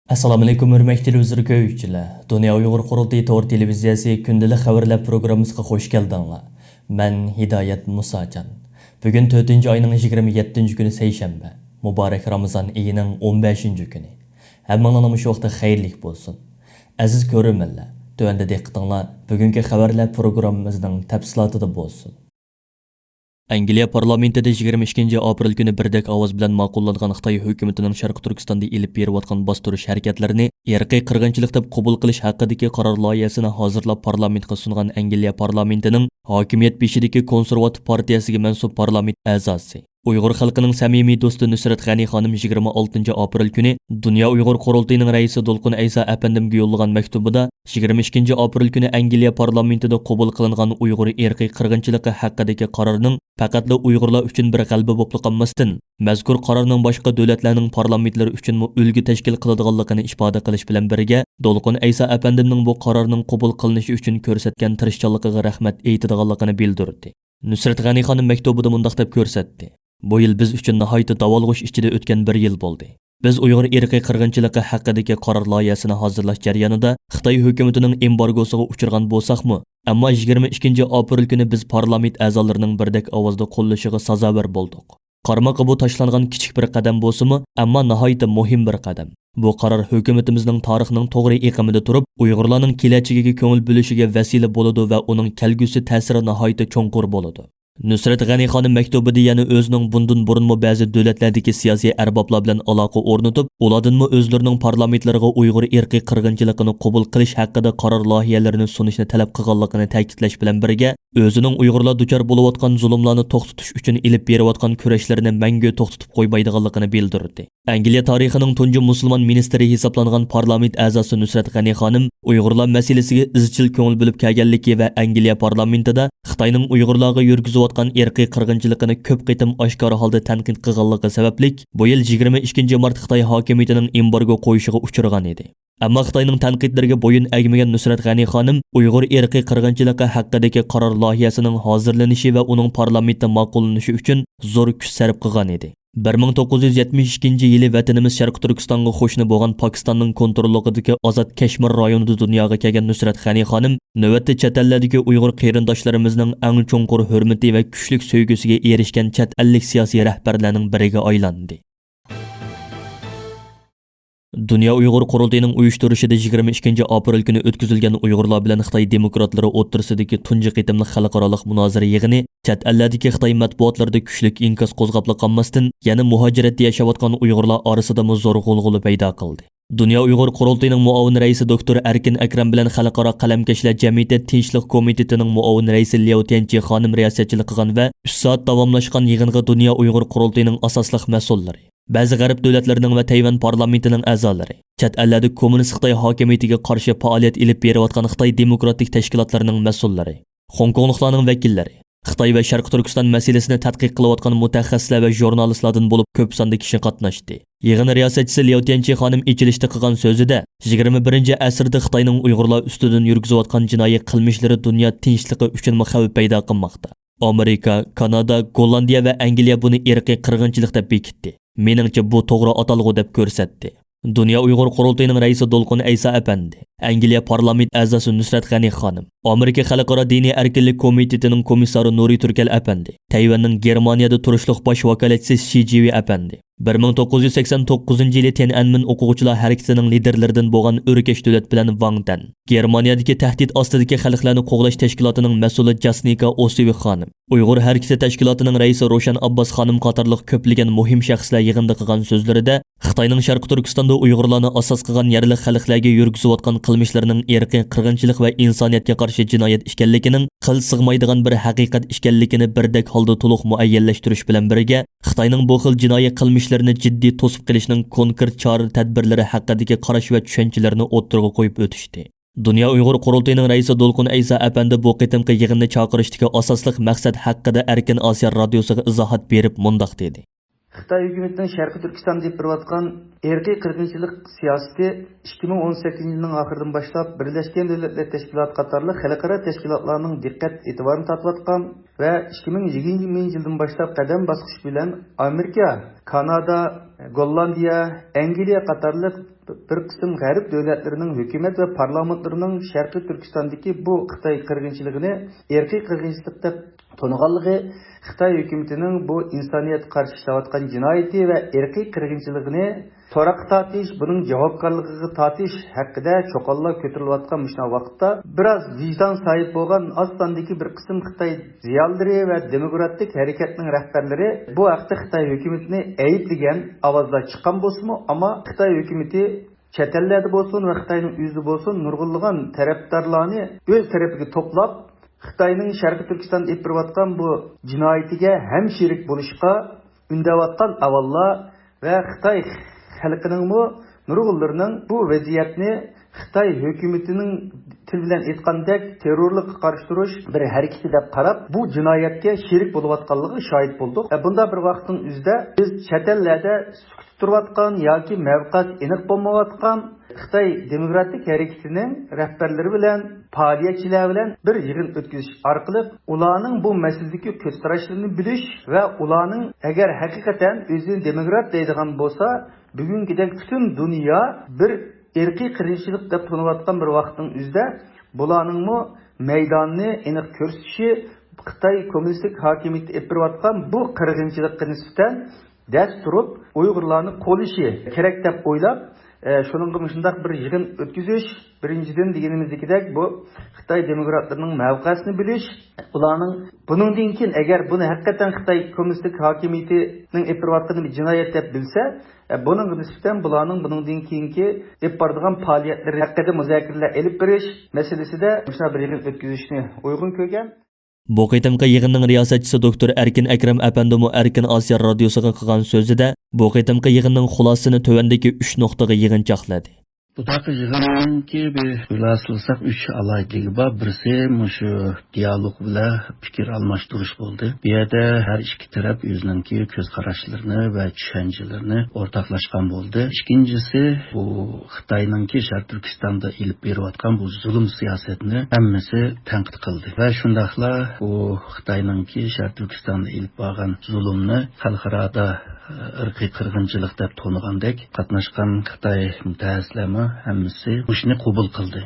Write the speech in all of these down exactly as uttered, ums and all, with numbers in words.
ئەسسالامۇئەلەيكۇم، ھۆرمەتلىك تېلېۋىزور كۆرگۈچىلەر. دۇنيا ئۇيغۇر قۇرۇلتىيى تور تېلېۋىزىيەسى كۈندىلىك خەۋەرلەر پروگراممىسىغا خۇش كەلدىڭلار. مەن ھىدايەت مۇساجان. بۈگۈن تۆتىنچى ئاينىڭ يىگىرمە يەتتىنچى كۈنى سەيشەنبە. مۇبارەك رامىزان ئېيىنىڭ ئون بەشىنچى كۈنى. ھەممىڭلارنىڭ مۇشۇ ۋاقتى خەيرلىك بولسۇن. ئەزىز كۆرۈرمەنلەر، تۆۋەندە دىققىتىڭلار بۈگۈنكى خەۋەرلەر پروگراممىمىزنىڭ تەپسىلاتىدا بولسۇن. ئەنگلىيە پارلامېنتىدا يىگىرمە ئىككىنچى ئاپرېل كۈنى بىردەك ئاۋاز بىلەن ماقۇللانغان خىتاي ھۆكۈمىتىنىڭ شەرقىي تۈركىستاندا ئېلىپ بېرىۋاتقان باستۇرۇش ھەرىكەتلىرىنى ئىرقىي قىرغىنچىلىق دەپ قوبۇل قىلىش ھەققىدىكى قارار لايىھەسىنى ھازىرلاپ پارلامېنتقا سۇنغان ئەنگلىيە پارلامېنتىنىڭ ھاكىمىيەت بېشىدىكى كونسېرۋاتىپ پارتىيەسىگە مەنسۇپ پارلامېنت ئەزاسى، ئۇيغۇر خەلقىنىڭ سەمىمىي دوستى نۇسرەت غەنى خانىم يىگىرمە ئالتىنچى ئاپرېل كۈنى دۇنيا ئۇيغۇر قۇرۇلتىيىنىڭ رەئىسى دولقۇن ئەيسا ئەپەندىمگە يوللىغان مەكتۇبىدا، يىگىرمە ئىككىنچى ئاپرېل كۈنى ئەنگلىيە پارلامېنتىدا قوبۇل قىلىنغان ئۇيغۇر ئىرقىي قىرغىنچىلىقى ھەققىدىكى قارارنىڭ پەقەتلا ئۇيغۇرلار ئۈچۈن بىر غەلىبە بولۇپلا قالماستىن، مەزكۇر قارارنىڭ باشقا دۆلەتلەرنىڭ پارلامېنتلىرى ئۈچۈنمۇ ئۈلگە تەشكىل قىلىدىغانلىقىنى ئىپادە قىلىش بىلەن بىرگە، دولقۇن ئەيسا ئەپەندىمنىڭ بۇ قارارنىڭ قوبۇل قىلىنىشى ئۈچۈن كۆرسەتكەن تىرىشچانلىقىغا رەھمەت ئېيتىدىغانلىقىنى بىلدۈردى. نۇسرەت غەنى خانىم مەكتۇبىدا مۇنداق دەپ كۆرسەتتى: «بۇ يىل بىز ئۈچۈن ناھايىتى داۋالغۇش ئىچىدە ئۆتكەن بىر يىل بولدى. بىز ئۇيغۇر ئىرقىي قىرغىنچىلىقى ھەققىدىكى قارار لايىھەسىنى ھازىرلاش جەريانىدا خىتاي ھۆكۈمىتىنىڭ ئېمبارگوسىغا ئۇچرىغان بولساقمۇ، ئەمما يىگىرمە ئىككىنچى ئاپرېل كۈنى بىز پارلامېنت ئەزالىرىنىڭ بىردەك ئاۋازدا قوللىشىغا سازاۋەر بولدۇق. قارىماققا بۇ تاشلانغان كىچىك بىر قەدەم بولسىمۇ، ئەمما ناھايىتى مۇھىم بىر قەدەم. بۇ قارار ھۆكۈمىتىمىزنىڭ تارىخنىڭ توغرا ئېقىمىدا تۇرۇپ، ئۇيغۇرلارنىڭ كېلەچىكىگە كۆڭۈل بۆلۈشىگە ۋەسىلە بولىدۇ ۋە ئۇنىڭ كەلگۈسى تەسىرى ناھايىتى چوڭقۇر بولىدۇ.» نۇسرەت غەنى خانىم مەكتۇبىدا يەنە ئۆزىنىڭ بۇندىن بۇرۇنمۇ بەزى دۆلەتلەردىكى سىياسىي ئەربابلار بىلەن ئالاقە ئورنىتىپ، ئۇلاردىنمۇ ئۆزلىرىنىڭ پارلامېنتلىرىغا ئۇيغۇر ئىرقىي قىرغىنچىلىقىنى قوبۇل قىلىش ھەققىدە قارار لايىھەلىرىنى سۇنۇشنى تەلەپ قىلغانلىقىنى تەكىتلەش بىلەن بىرگە، ئۆزىنىڭ ئۇيغۇرلار دۇچار بولۇۋاتقان زۇلۇملارنى توختىتىش ئۈچۈن ئېلىپ بېرىۋاتقان كۈرەشلىرىنى مەڭگۈ توختىتىپ قويمايدىغانلىقىنى بىلدۈردى. ئەنگلىيە تارىخىنىڭ تۇنجى مۇسۇلمان مىنىستىرى ھېسابلانغان پارلامېنت ئەزاسى نۇسرەت غەنى خانىم ئۇيغۇرلار مەسىلىسىگە ئىزچىل كۆڭۈل بۆلۈپ كەلگەنلىكى ۋە ئەنگلىيە پارلامېنتىدا خىتاينىڭ ئۇيغۇرلارغا يۈرگۈزۈۋاتقان ئىرقىي قىرغىنچىلىقىنى كۆپ قېتىم ئاشكارا ھالدا تەنقىد قىلغانلىقى سەۋەبلىك، بۇ يىل يىگىرمە ئىككىنچى مارت خىتاي ھاكىمىيىتىنىڭ ئېمبارگو قويۇشىغا ئۇچرىغان ئىدى. ئەمما خىتاينىڭ تەنقىدلىرىگە بويۇن ئەگمىگەن نۇسرەت غەنى خانىم ئۇيغۇر ئىرقىي قىرغىنچىلىقى ھەققىدىكى قارار لايىھەسىنىڭ ھازىرلىنىشى ۋە ئۇنىڭ پارلامېنتتا ماقۇللىنىشى ئۈچۈن زور كۈچ سەرپ قىلغان ئىدى. بىر مىڭ توققۇز يۈز يەتمىش ئىككىنچى يىلى ۋەتىنىمىز شەرقىي تۈركىستانغا قوشنا بولغان پاكىستاننىڭ كونتروللۇقىدىكى ئازاد كەشمىر رايونىدا دۇنياغا كەلگەن نۇسرەت غەنى خانىم نۆۋەتتە چەت ئەللەردىكى ئۇيغۇر قېرىنداشلىرىمىزنىڭ ئەڭ چوڭقۇر ھۆرمىتى ۋە كۈچلۈك سۆيگۈسىگە ئېرىشكەن چەت ئەللىك سىياسىي رەھبەرلەرنىڭ بىرىگە ئايلاندى. دۇنيا ئۇيغۇر قۇرۇلتىيىنىڭ ئۇيۇشتۇرۇشىدا يىگىرمە ئىككىنچى ئاپرېل كۈنى ئۆتكۈزۈلگەن ئۇيغۇرلار بىلەن خىتاي دېموكراتلىرى ئوتتۇرىسىدىكى تۇنجى قېتىملىق خەلقئارالىق مۇنازىرە يىغىنى چەت ئەللەردىكى خىتاي مەتبۇئاتلىرىدا كۈچلۈك ئىنكاس قوزغاپلا قالماستىن، يەنە مۇھاجىرەتتە ياشاۋاتقان ئۇيغۇرلار ئارىسىدىمۇ زور غۇلغۇلا پەيدا قىلدى. دۇنيا ئۇيغۇر قۇرۇلتىيىنىڭ مۇئاۋىن رەئىسى دوكتور ئەركىن ئەكرەم بىلەن خەلقئارا قەلەمكەشلەر جەمئىيىتى تىنچلىق كومىتېتىنىڭ مۇئاۋىن رەئىسى لياۋ تيەنچى خانىم رىياسەتچىلىك قىلغان ۋە ئۈچ سائەت داۋاملاشقان يىغىنغا دۇنيا ئۇيغۇر قۇرۇلتىيىنىڭ ئاساسلىق مەسئۇللىرى، بەزى غەرب دۆلەتلىرىنىڭ ۋە تەيۋەن پارلامېنتىنىڭ ئەزالىرى، چەت ئەللەردە كوممۇنىست خىتاي ھاكىمىيىتىگە قارشى پائالىيەت ئېلىپ بېرىۋاتقان خىتاي دېموكراتىك تەشكىلاتلىرىنىڭ مەسئۇللىرى، خوڭكوڭلۇقلارنىڭ ۋەكىللىرى، خىتاي ۋە شەرقىي تۈركىستان مەسىلىسىنى تەتقىق قىلىۋاتقان مۇتەخەسسىسلەر ۋە ژۇرنالىستلاردىن بولۇپ كۆپ ساندا كىشى قاتناشتى. يىغىن رىياسەتچىسى لياۋ تيەنچى خانىم ئېچىلىشتا قىلغان سۆزىدە، يىگىرمە بىرىنچى ئەسىردە خىتاينىڭ ئۇيغۇرلار ئۈستىدىن يۈرگۈزۈۋاتقان جىنايى قىلمىشلىرى دۇنيا تىنچلىقى ئۈچۈنمۇ خەۋپ پەيدا قىلماقتا. ئامېرىكا، كانادا، گوللاندىيە ۋە ئەنگلىيە بۇنى ئىرقىي قىرغىنچىلىق دەپ بېكىتتى. مېنىڭچە، بۇ توغرا ئاتالغۇ دەپ كۆرسەتتى. دۇنيا ئۇيغۇر قۇرۇلتىيىنىڭ رەئىسى دولقۇن ئەيسا ئەپەندى، ئەنگلىيە پارلامېنت ئەزاسى نۇسرەت غەنى خانىم، ئامېرىكا خەلقئارا دىنىي ئەركىنلىك كومىتېتىنىڭ كومىسسارى نۇرى تۈركەل ئەپەندى، تەيۋەننىڭ گېرمانىيەدە تۇرۇشلۇق باش ۋاكالەتچىسى شى جىۋى ئەپەندى، بىر مىڭ توققۇز يۈز سەكسەن توققۇزىنچى يىلى تيەنئەنمېن ئوقۇغۇچىلار ھەرىكىتىنىڭ لىدېرلىرىدىن بولغان ئۆركەش دۆلەت بىلەن ۋاڭ تەن، گېرمانىيەدىكى تەھدىت ئاستىدىكى خەلقلەرنى قوغداش تەشكىلاتىنىڭ مەسئۇلى جاسنىكا ئوسىۋى خانىم، ئۇيغۇر ھەرىكىتى تەشكىلاتىنىڭ رەئىسى روشەن ئابباس خانىم قاتارلىق كۆپلىگەن مۇھىم شەخسلەر يىغىندا قىلغان سۆزلىرىدە، خىتاينىڭ شەرقىي تۈركىستاندا ئۇيغۇرلارنى ئاساس قىلغان يەرلىك خەلقلەرگە يۈرگۈزۈۋاتقان قىلمىشلىرىنىڭ ئىرقىي قىرغىنچىلىق ۋە ئىنسانىيەتكە قارشى جىنايەت ئىكەنلىكىنىڭ قىل سىغمايدىغان بىر ھەقىقەت ئىكەنلىكىنى بىردەك ھالدا تولۇق مۇئەييەنلەشتۈرۈش بىلەن بىرگە، خىتاينىڭ بۇ خىل جىنايى قىلمىشلىرىنى جىددىي توسۇپ قېلىشنىڭ كونكرېت چارە تەدبىرلىرى ھەققىدىكى قاراش ۋە چۈشەنچىلىرىنى ئوتتۇرىغا قويۇپ ئۆتۈشتى. دۇنيا ئۇيغۇر قۇرۇلتىيىنىڭ رەئىسى دولقۇن ئەيسا ئەپەندى بۇ قېتىمقى يىغىننى چاقىرىشتىكى ئاساسلىق مەقسەت ھەققىدە ئەركىن ئاسىيا رادىيوسىغا ئىزاھات بېرىپ مۇنداق دېدى. خىتاي ھۆكۈمىتىنىڭ شەرقىي تۈركىستاندا ئېلىپ بېرىۋاتقان ئىرقىي قىرغىنچىلىق سىياسىتى ئىككى مىڭ ئون سەككىزىنچى يىلنىڭ ئاخىرىدىن باشلاپ بىرلەشكەن دۆلەتلەر تەشكىلاتى قاتارلىق خەلقئارا تەشكىلاتلارنىڭ دىققەت ئېتىبارىنى تارتىۋاتقان ۋە ئىككى مىڭ يىگىرمىنچى يىلدىن باشلاپ قەدەم باسقۇچ بىلەن ئامېرىكا، كانادا، گوللاندىيە، ئەنگلىيە قاتارلىق بىر قىسىم غەرب دۆلەتلىرىنىڭ ھۆكۈمەت ۋە پارلامېنتلىرىنىڭ شەرقىي تۈركىستاندىكى بۇ خىتاي قىرغىنچىلىقىنى ئىرقىي قىرغىنچىلىق دەپ تونۇغانلىقى، خىتاي ھۆكۈمىتىنىڭ بۇ ئىنسانىيەتكە قارشى ئىشلەۋاتقان جىنايىتى ۋە ئىرقىي قىرغىنچىلىقىنى سوراققا تارتىش، بۇنىڭ جاۋابكارلىقىغا تارتىش ھەققىدە چوقانلار كۆتۈرۈلۈۋاتقان مۇشۇنداق ۋاقىتتا، بىراز ۋىجدان ساھىب بولغان ئاز ساندىكى بىر قىسىم خىتاي زىيالىيلىرى ۋە دېموكراتىك ھەرىكەتنىڭ رەھبەرلىرى بۇ ھەقتە خىتاي ھۆكۈمىتىنى ئەيىبلىگەن ئاۋازلار چىققان بولسىمۇ، ئەمما خىتاي ھۆكۈمىتى چەت ئەللەردە بولسۇن ۋە خىتاينىڭ ئۆزىدە بولسۇن، نۇرغۇنلىغان تەرەپدارلارنى ئۆز تەرىپىگە توپلاپ، خىتاينىڭ شەرقىي تۈركىستاندا ئېلىپ بېرىۋاتقان بۇ جىنايىتىگە ھەم شېرىك بولۇشقا ئۈندەۋاتقان ئاۋازلار ۋە خىتاي خەلقىنىڭمۇ نۇرغۇنلىرىنىڭ بۇ ۋەزىيەتنى خىتاي ھۆكۈمىتىنىڭ، تىل بىلەن ئېيتقاندەك، تېررورلۇققا قارشى تۇرۇش بىر ھەرىكىتى دەپ قاراپ، بۇ جىنايەتكە شېرىك بولۇۋاتقانلىقىغا شاھىت بولدۇق. ئە، بۇنداق بىر ۋاقىتنىڭ ئۆزىدە بىز چەت ئەللەردە سۈكۈتتە تۇرۇۋاتقان ياكى مەۋقەسى ئېنىق بولمايۋاتقان خىتاي دېموكراتىك ھەرىكىتىنىڭ رەھبەرلىرى بىلەن، پائالىيەتچىلەر بىلەن بىر يىغىن ئۆتكۈزۈش ئارقىلىق، ئۇلارنىڭ بۇ مەسىلىدىكى كۆز قاراشلىرىنى بىلىش ۋە ئۇلارنىڭ ئەگەر ھەقىقەتەن ئۆزىنى دېموكرات دەيدىغان بولسا، بۈگۈنكىدەك پۈتۈن دۇنيا بىر ئىرقىي قىرغىنچىلىق دەپ تونۇۋاتقان بىر ۋاقىتنىڭ ئۆزىدە، بۇلارنىڭمۇ مەيدانىنى ئېنىق كۆرسىتىشى، خىتاي كوممۇنىستىك ھاكىمىيىتى ئېلىپ بېرىۋاتقان بۇ قىرغىنچىلىققا نىسبەتەن دەس تۇرۇپ، ئۇيغۇرلارنى قوللىشى كېرەك دەپ ئويلاپ، ئە، شۇنىڭغا مۇشۇنداق بىر يىغىن ئۆتكۈزۈش، بىرىنچىدىن، دېگىنىمىزدىكىدەك، بۇ خىتاي دېموكراتلىرىنىڭ مەۋقەسىنى بىلىش، ئۇلارنىڭ بۇنىڭدىن كېيىن، ئەگەر بۇنى ھەقىقەتەن خىتاي كوممۇنىستىك ھاكىمىيىتىنىڭ ئېلىپ بېرىۋاتقىنىنى بىر جىنايەت دەپ بىلسە، ئە، بۇنىڭغا نىسبەتەن بۇلارنىڭ بۇنىڭدىن كېيىنكى ئېلىپ بارىدىغان پائالىيەتلىرى ھەققىدە مۇزاكىرىلەر ئېلىپ بېرىش مەسىلىسىدە مۇشۇنداق بىر يىغىن ئۆتكۈزۈشنى ئۇيغۇن كۆرگەن. بۇ قېتىمقى يىغىننىڭ رىياسەتچىسى دوكتور ئەركىن ئەكرەم ئەپەندىمۇ ئەركىن ئاسىيا رادىيوسىغا قىلغان سۆزىدە، بۇ قېتىمقى يىغىننىڭ خۇلاسىسىنى تۆۋەندىكى ئۈچ نۇقتىغا يىغىنچاقلىدى. بۇنداق يىغىننىڭكى بىر خۇلاسىلىساق ئۈچ ئالاھىدىلىكى بار. بىرسى مۇشۇ دىيالوگ بىلەن پىكىر ئالماشتۇرۇش بولدى. بۇ يەردە ھەر ئىككى تەرەپ ئۆزىنىڭكى كۆز قاراشلىرىنى ۋە چۈشەنچىلىرىنى ئورتاقلاشقان بولدى. ئىككىنچىسى، بۇ خىتاينىڭكى شەرقىي تۈركىستاندا ئېلىپ بېرىۋاتقان بۇ زۇلۇم سىياسەتنى ھەممىسى تەنقىد قىلدى ۋە شۇنداقلا بۇ خىتاينىڭكى شەرقىي تۈركىستاندا ئېلىپ بارغان زۇلۇمنى خەلقئارادا، ئە، ئىرقىي قىرغىنچىلىق دەپ تونۇغاندەك، قاتناشقان خىتاي مۇتەخەسسىسلەرمۇ ھەممىسى مۇشۇنى قوبۇل قىلدى.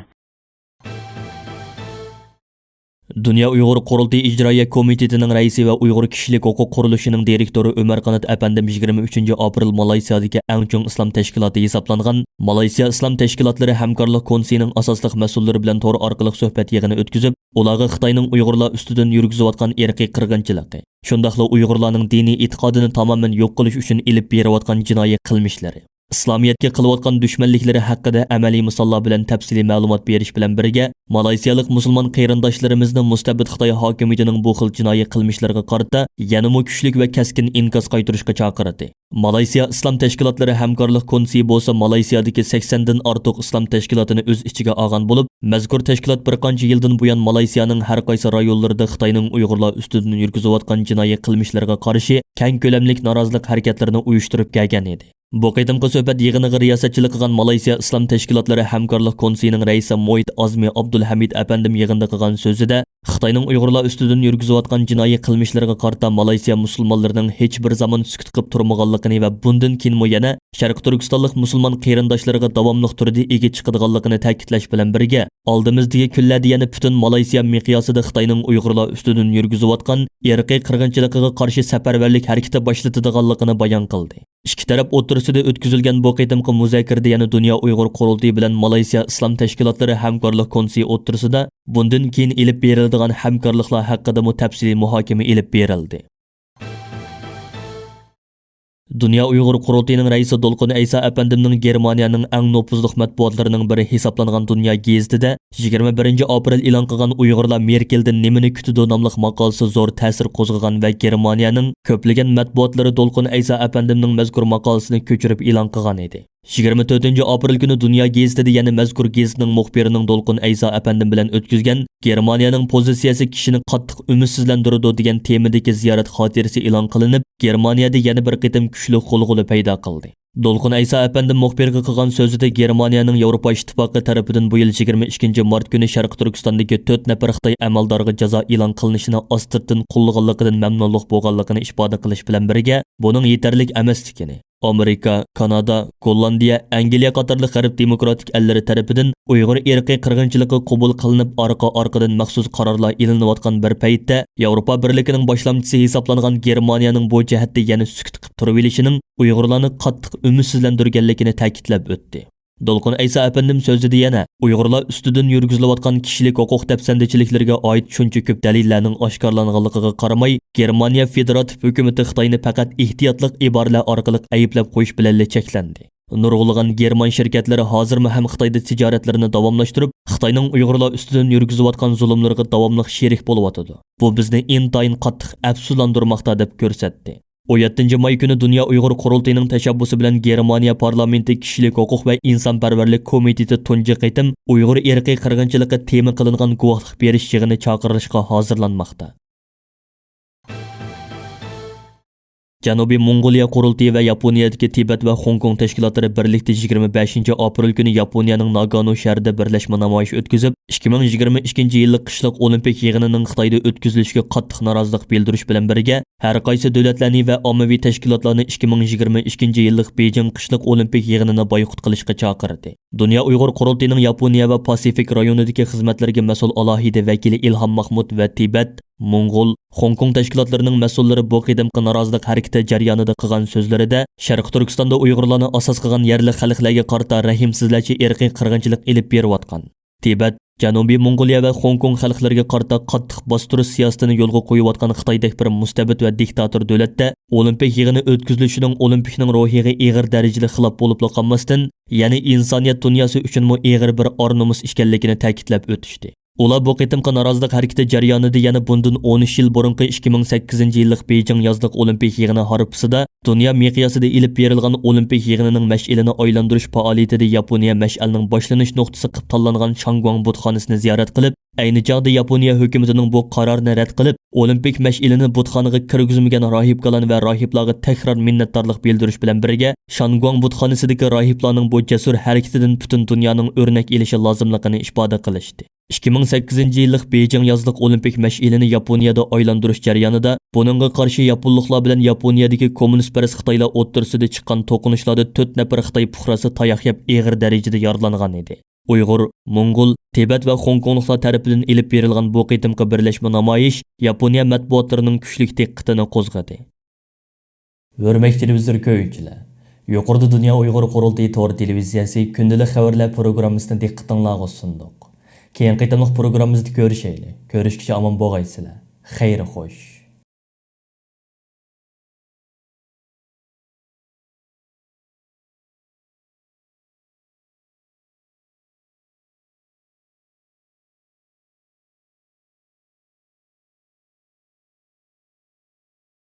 دۇنيا ئۇيغۇر قۇرۇلتىيى ئىجرائىيە كومىتېتىنىڭ رەئىسى ۋە ئۇيغۇر كىشىلىك ھوقۇق قۇرۇلۇشىنىڭ دىرېكتورى ئۆمەر قانات ئەپەندىم يىگىرمە ئۈچىنچى ئاپرېل مالايسىيادىكى ئەڭ چوڭ ئىسلام تەشكىلاتى ھېسابلانغان مالايسىيا ئىسلام تەشكىلاتلىرى ھەمكارلىق كونسېيىنىڭ ئاساسلىق مەسئۇللىرى بىلەن تور ئارقىلىق سۆھبەت يىغىنى ئۆتكۈزۈپ، ئۇلارغا خىتاينىڭ ئۇيغۇرلار ئۈستىدىن يۈرگۈزۈۋاتقان ئىرقىي قىرغىنچىلىقى، شۇنداقلا ئۇيغۇرلارنىڭ دىنىي ئېتىقادىنى تامامەن يوق قىلىش ئۈچۈن ئېلىپ بېرىۋاتقان جىنايى قىلمىشلىرى، ئىسلامىيەتكە قىلىۋاتقان دۈشمەنلىكلىرى ھەققىدە ئەمەلىي مىساللار بىلەن تەپسىلىي مەلۇمات بېرىش بىلەن بىرگە، مالايسىيالىق مۇسۇلمان قېرىنداشلىرىمىزنى مۇستەبىت خىتاي ھاكىمىيىتىنىڭ بۇ خىل جىنايى قىلمىشلىرىغا قارىتا يەنىمۇ كۈچلۈك ۋە كەسكىن ئىنكاس قايتۇرۇشقا چاقىردى. مالايسىيا ئىسلام تەشكىلاتلىرى ھەمكارلىق كونسېيى بولسا مالايسىيادىكى سەكسەندىن ئارتۇق ئىسلام تەشكىلاتىنى ئۆز ئىچىگە ئالغان بولۇپ، مەزكۇر تەشكىلات بىر قانچە يىلدىن بۇيان مالايسىيانىڭ ھەر قايسى رايونلىرىدا خىتاينىڭ ئۇيغۇرلار ئۈستىدىن يۈرگۈزۈۋاتقان جىنايى قىلمىشلىرىغا قارشى كەڭ كۆلەملىك نارازىلىق ھەرىكەتلىرىنى ئۇيۇشتۇرۇپ كەلگەن ئىدى. بۇ قېتىمقى سۆھبەت يىغىنىغا رىياسەتچىلىك قىلغان مالايسىيا ئىسلام تەشكىلاتلىرى ھەمكارلىق كونسېيىنىڭ رەئىسى مويىت ئازمى ئابدۇلھەمىد ئەپەندىم يىغىندا قىلغان سۆزىدە، خىتاينىڭ ئۇيغۇرلار ئۈستىدىن يۈرگۈزۈۋاتقان جىنايى قىلمىشلىرىغا قارىتا مالايسىيا مۇسۇلمانلىرىنىڭ ھېچبىر زامان سۈكۈت قىلىپ تۇرمىغانلىقىنى ۋە بۇندىن كېيىنمۇ يەنە شەرقىي تۈركىستانلىق مۇسۇلمان قېرىنداشلىرىغا داۋاملىق تۈردە ئىگە چىقىدىغانلىقىنى تەكىتلەش بىلەن بىرگە، ئالدىمىزدىكى كۈنلەردە يەنە پۈتۈن مالايسىيا مىقياسىدا خىتاينىڭ ئۇيغۇرلار ئۈستىدىن يۈرگۈزۈۋاتقان ئىرقىي قىرغىنچىلىقىغا قارشى سەپەرۋەرلىك ھەرىكىتى باشلىتىدىغانلىقىنى بايان قىلدى. ئىككى تەرەپ ئوتتۇرىسىدا ئۆتكۈزۈلگەن بۇ قېتىمقى مۇزاكىرىدە يەنە دۇنيا ئۇيغۇر قۇرۇلتىيى بىلەن مالايسىيا ئىسلام تەشكىلاتلىرى ھەمكارلىق كونسېيى ئوتتۇرىسىدا بۇندىن كېيىن ئېلىپ بېرىلىدىغان ھەمكارلىقلار ھەققىدىمۇ تەپسىلىي مۇھاكىمە ئېلىپ بېرىلدى. دۇنيا ئۇيغۇر قۇرۇلتىيىنىڭ رەئىسى دولقۇن ئەيسا ئەپەندىمنىڭ گېرمانىيەنىڭ ئەڭ نوپۇزلۇق مەتبۇئاتلىرىنىڭ بىرى ھېسابلانغان دۇنيا گېزىتىدە يىگىرمە بىرىنچى ئاپرېل ئېلان قىلغان ئۇيغۇرلار مېركېلدىن نېمىنى كۈتىدۇ ناملىق ماقالىسى زور تەسىر قوزغىغان ۋە گېرمانىيەنىڭ كۆپلىگەن مەتبۇئاتلىرى دولقۇن ئەيسا ئەپەندىمنىڭ مەزكۇر ماقالىسىنى كۆچۈرۈپ ئېلان قىلغان ئىدى. يىگىرمە تۆتىنچى ئاپرېل كۈنى دۇنيا گېزىتىدە يەنە مەزكۇر گېزىتنىڭ مۇخبىرىنىڭ دولقۇن ئەيسا ئەپەندىم بىلەن ئۆتكۈزگەن گېرمانىيەنىڭ پوزىتسىيەسى كىشىنى قاتتىق ئۈمىدسىزلەندۈرىدۇ دېگەن تېمىدىكى زىيارەت خاتىرىسى ئېلان قىلىنىپ، گېرمانىيەدە يەنە بىر قېتىم كۈچلۈك غۇلغۇلا پەيدا قىلدى. دولقۇن ئەيسا ئەپەندىم مۇخبىرغا قىلغان سۆزىدە، گېرمانىيەنىڭ ياۋروپا ئىتتىپاقى تەرىپىدىن بۇ يىل يىگىرمە ئىككىنچى مارت كۈنى شەرقىي تۈركىستاندىكى تۆت نەپەر خىتاي ئەمەلدارىغا جازا ئېلان قىلىنىشىنى ئاستىرتىن قوللىغانلىقىدىن مەمنۇنلۇق بولغانلىقىنى ئىپادە قىلىش بىلەن بىرگە، بۇنىڭ يېتەرلىك ئەمەسلىكىنى، ئامېرىكا، كانادا، گوللاندىيە، ئەنگلىيە قاتارلىق غەرب دېموكراتىك ئەللىرى تەرىپىدىن ئۇيغۇر ئىرقىي قىرغىنچىلىقى قوبۇل قىلىنىپ، ئارقا-ئارقىدىن مەخسۇس قارارلار ئېلىنىۋاتقان بىر پەيتتە، ياۋروپا بىرلىكىنىڭ باشلامچىسى ھېسابلانغان گېرمانىيەنىڭ بۇ جەھەتتە يەنە سۈكۈت قىلىپ تۇرۇۋېلىشىنىڭ ئۇيغۇرلارنى قاتتىق ئۈمىدسىزلەندۈرگەنلىكىنى تەكىتلەپ ئۆتتى. دولقۇن ئەيسا ئەپەندىم سۆزىدە يەنە، ئۇيغۇرلار ئۈستىدىن يۈرگۈزۈلۈۋاتقان كىشىلىك ھوقۇق دەپسەندىچىلىكلىرىگە ئائىت شۇنچە كۆپ دەلىللەرنىڭ ئاشكارىلانغانلىقىغا قارىماي، گېرمانىيە فېدېراتىپ ھۆكۈمىتى خىتاينى پەقەت ئېھتىياتلىق ئىبارىلەر ئارقىلىق ئەيىبلەپ قويۇش بىلەنلا چەكلەندى. نۇرغۇنلىغان گېرمان شىركەتلىرى ھازىرمۇ ھەم خىتايدا تىجارەتلىرىنى داۋاملاشتۇرۇپ، خىتاينىڭ ئۇيغۇرلار ئۈستىدىن يۈرگۈزۈۋاتقان زۇلۇملىرىغا داۋاملىق شېرىك بولۇۋاتىدۇ. بۇ بىزنى ئىنتايىن قاتتىق ئەپسۇسلاندۇرماقتا، دەپ كۆرسەتتى. ئون يەتتىنچى ماي كۈنى دۇنيا ئۇيغۇر قۇرۇلتىيىنىڭ تەشەببۇسى بىلەن گېرمانىيە پارلامېنتى كىشىلىك ھوقۇق ۋە ئىنسانپەرۋەرلىك كومىتېتى تۇنجى قېتىم ئۇيغۇر ئىرقىي قىرغىنچىلىقى تېما قىلىنغان گۇۋاھلىق بېرىش يىغىنى چاقىرىشقا ھازىرلانماقتا. جەنۇبىي موڭغۇلىيە قۇرۇلتىيى ۋە ياپونىيەدىكى تىبەت ۋە خوڭكوڭ تەشكىلاتلىرى بىرلىكتە يىگىرمە بەشىنچى ئاپرېل كۈنى ياپونىيەنىڭ ناگانو شەھىرىدە بىرلەشمە نامايىش ئۆتكۈزۈپ، ئىككى مىڭ يىگىرمە ئىككىنچى يىللىق قىشلىق ئولىمپىك يىغىنىنىڭ خىتايدا ئۆتكۈزۈلۈشىگە قاتتىق نارازىلىق بىلدۈرۈش بىلەن بىرگە، ھەر قايسى دۆلەتلەرنى ۋە ئاممىۋى تەشكىلاتلارنى ئىككى مىڭ يىگىرمە ئىككىنچى يىللىق بېيجىڭ قىشلىق ئولىمپىك يىغىنىنى بايقۇت قىلىشقا چاقىردى. دۇنيا ئۇيغۇر قۇرۇلتىيىنىڭ ياپونىيە ۋە پاسىفىك رايونىدىكى خىزمەتلىرىگە مەسئۇل ئالاھىدە ۋەكىلى ئىلھام ماخمۇت ۋە تىبەت، موڭغۇل، خوڭكوڭ تەشكىلاتلىرىنىڭ مەسئۇللىرى بۇ قېتىمقى نارازىلىق ھەرىكىتى جەريانىدا قىلغان سۆزلىرىدە، شەرقىي تۈركىستاندا ئۇيغۇرلارنى ئاساس قىلغان يەرلىك خەلقلەرگە قارىتا رەھىمسىزلەرچە ئىرقىي قىرغىنچىلىق ئېلىپ بېرىۋاتقان، تىبەت، جەنۇبىي موڭغۇلىيە ۋە خوڭكوڭ خەلقلىرىگە قارىتا قاتتىق باستۇرۇش سىياسىتىنى يولغا قويۇۋاتقان خىتايدەك بىر مۇستەبىت ۋە دىكتاتور دۆلەتتە ئولىمپىك يىغىنى ئۆتكۈزۈلۈشىنىڭ ئولىمپىكنىڭ روھىغا ئېغىر دەرىجىدە خىلاپ بولۇپلا قالماستىن، يەنى ئىنسانىيەت دۇنياسى ئۈچۈنمۇ ئېغىر بىر ئار-نومۇس ئىكەنلىكىنى تەكىتلەپ ئۆتۈشتى. ئۇلار بۇ قېتىمقى نارازىلىق ھەرىكىتى جەريانىدا يەنە بۇندىن ئون ئۈچ يىل بۇرۇنقى ئىككى مىڭ سەككىزىنچى يىللىق بېيجىڭ يازلىق ئولىمپىك يىغىنى ھارپىسىدا دۇنيا مىقياسىدا ئېلىپ بېرىلغان ئولىمپىك يىغىنىنىڭ مەشئىلىنى ئايلاندۇرۇش پائالىيىتىدە ياپونىيە مەشئەلنىڭ باشلىنىش نۇقتىسى قىلىپ تاللانغان شاڭگۇاڭ بۇتخانىسىنى زىيارەت قىلىپ، ئەينى چاغدا ياپونىيە ھۆكۈمىتىنىڭ بۇ قارارنى رەت قىلىپ، ئولىمپىك مەشئىلىنى بۇتخانىغا كىرگۈزمىگەن راھىبكالان ۋە راھىبلارغا تەكرار مىننەتدارلىق بىلدۈرۈش بىلەن بىرگە، شاڭگۇاڭ بۇتخانىسىدىكى راھىبلارنىڭ بۇ جەسۇر ھەرىكىتىدىن پۈتۈن دۇنيانىڭ ئۆرنەك ئېلىشى لازىملىقىنى ئىپادە قىلىشتى. ئىككى مىڭ سەككىزىنچى يىللىق بېيجىڭ يازلىق ئولىمپىك مەشئىلىنى ياپونىيەدە ئايلاندۇرۇش جەريانىدا بۇنىڭغا قارشى ياپونلۇقلار بىلەن ياپونىيەدىكى كوممۇنىستپەرەس خىتايلار ئوتتۇرىسىدا چىققان توقۇنۇشلاردا تۆت نەپەر خىتاي پۇقراسى تاياق يەپ ئېغىر دەرىجىدە يارىلانغان ئىدى. ئۇيغۇر، موڭغۇل، تىبەت ۋە خوڭكوڭلۇقلار تەرىپىدىن ئېلىپ بېرىلغان بۇ قېتىمقى بىرلەشمە نامايىش ياپونىيە مەتبۇئاتلىرىنىڭ كۈچلۈك دىققىتىنى قوزغىدى. ھۆرمەتلىك تېلېۋىزور كۆرگۈچىلەر، يۇقىرىدا دۇنيا ئۇيغۇر قۇرۇلتىيى تور تېلېۋىزىيەسى كۈندىلىك خەۋەرلەر پروگراممىسىنى دىققىتىڭلارغا سۇندۇق. كېيىنكى قېتىملىق پروگراممىمىزدا كۆرۈشەيلى. كۆرۈشكىچە ئامان بولغايسىلەر. خەير خوش.